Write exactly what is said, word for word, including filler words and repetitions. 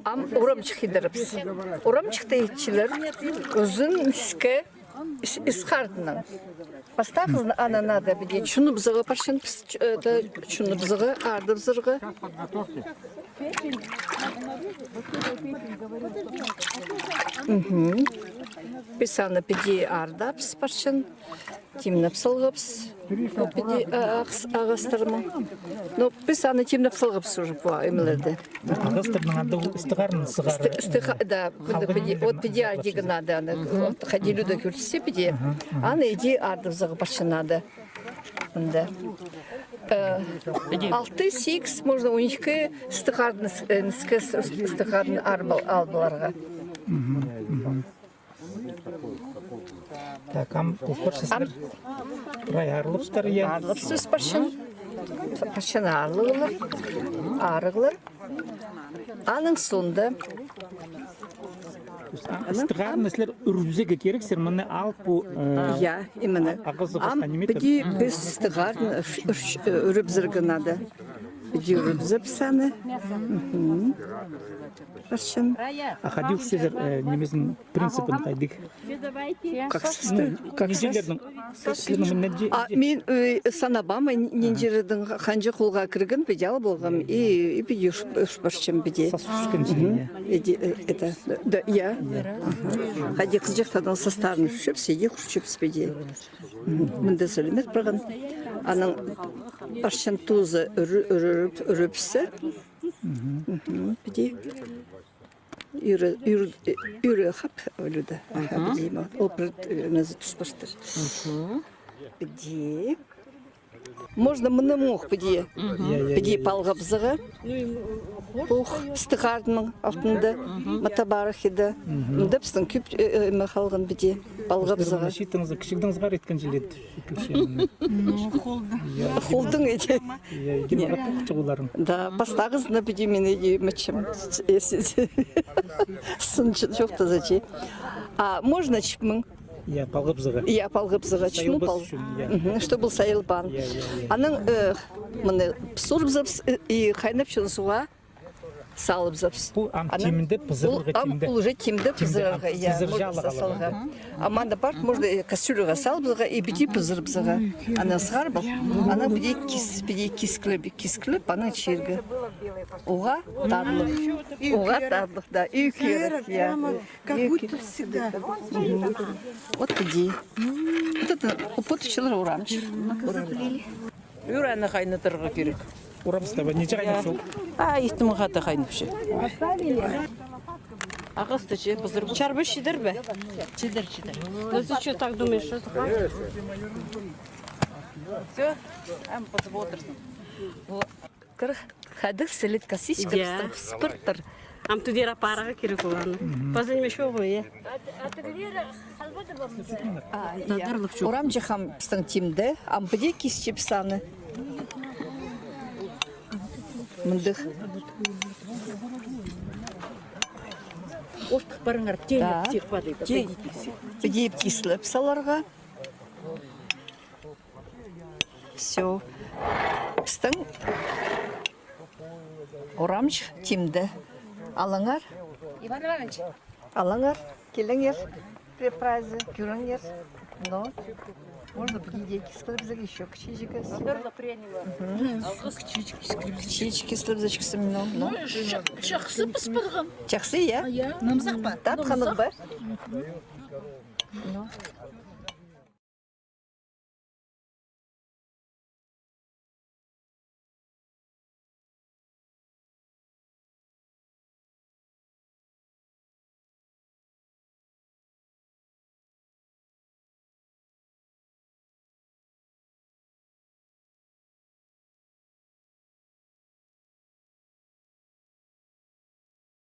Ам урамҷых идерібіс. Урамҷыхты итчелер ӱзін ніске ис-, ис хардынаң. Пастағызын аны надо піди чуныбызарға парчан, піс ч-, это, чуныбызарға, аардабызарға. Мгм. Піс аны піди аардабыс парчан. Тимнеп салғабыс. Піди, а, ағас-, ағастарның. Ну, піс аны тимнеп салғабыс уже пу аймаларда. Ағастарның анда ол істі харын сығар. Істі, істі ха-, да, мында піди, от піди ардирға надо аны. От хайди лӱдек ӧртсе піди. Аны іди аардабызарға парчан надо. Мында. Э, алты, сигіс, можно он ікі істі харын, э, ніске с-, істі харын арбал-, алып аларға. Так, ам, ам прай аарлабыстар, я? Аарлабыс парчан. Парчан аарлығлар. Арығлар. Аның соонда. Істі харын сірер ӱрібізерге кирексер, мыны алып пу, э, я, именно. Ағазы ам піди піс істі харын ӱр-, ӱр-, ӱрібізерге надо. Піди ӱрібізербіс аны. Мгм. Парчан. А хайди ӱрчезер, э, нимезін, принципін хайдағ? Как состав? Ну, как состав? Нинҷелернің, сірернің мына нинҷе-, а, мин, э, санабаам, н-, нинҷелернің ханҷа холға кірген, піди алып алғам, и, и піди ӱр-, ӱр парчам піди. Сас ӱрчеткен чіли, я? Іди, э, это, да, я. Хайди хызыҷахтарның састарын ӱрчебіс, іди ӱрчебіс піди. Мгм. Мында сӧлемет парған. Анаң парчан тузы ӱр-, ӱр-, ӱр-, ӱрібіссе. Мгм. Мгм. Піди. Ӱре, ӱр-, ӱре хап, Люда. Аха, піди ма. Ол пір, э, назы тӱс пастыр. Мгм. Піди. Можно мыны мох піди. Мгм. Піди палғабызарға. Ох, істі хардының алтында. Мгм. Мата парах иді. Мгм. Мында пістің кӧп, э, э, ме халған піди. Палғабызарға. Щитіңізді кічігдеңізге иткен чіли. Ну, холдың. Холдың иди. Я, иди мағат чығуларың. Да, пастағызына піди мин иди мачым. Сынчы чоохтаза чи. А можно чіпмің? Я, палғабызарға. Я, палғабызарға. Чіпмің пал-. Мгм, чтобы сайылбаан. Я, я, я. Анаң, э, мыны сурыбызарбыс, э, и хайнапчатхан суға салыбызарбыс. Пу ам тимде пызырарға, ам тимде. Ол уже тимде пызырарға, я, можно саларға. А мында пар, можно, э, кастрюляға салыбызарға, и піди пызырыбызарға. Анаң сығарып ал, анаң піди кис-, піди кискілеп, кискілеп, анаң чирге. Оға тарлығ. Оға тарлығ, да, ӱй кӧрік, я. Как будто всегда. Мгм. Вот піди. Вот это опыт чылар урамчы. Ӱр аны хайнатарға кирек. Урамсыда ба, нинҷе хайнап сол? А, истім хада хайнапча. Ағасты че, пызыр. Чарба чидер бе? Чидер, чидер. Ну ты что так думаешь, что? Всё, ам пызып отырсың. Кір, хайдағ сіліт косичка, я, пістің спорттар. Ам тудира параға кирек оланы. Мгм. Пазын ме шоғы, е? А, я. Тадарлығ чоғ. Урамчы хам пістің тимде, ам піди кисчебіс аны. Мындағ. Ортых парыңар, теңеп, да, тип падай, тип. Піди тислеп саларға. Всё. Пістің урамчы тимде. Алыңар. Иван Иванович. Алыңар, киліңер. Препразы, кӧріңер. Но. Можно піди кискілебізерге, ещё кічіҷек. Мгм. Кічіҷек кискілебізерге. Кічіҷек кискілебізерге, но, но. Чахсы пыс парған. Чахсы, я? Я. Нымзах па? Татханығ ба? Но.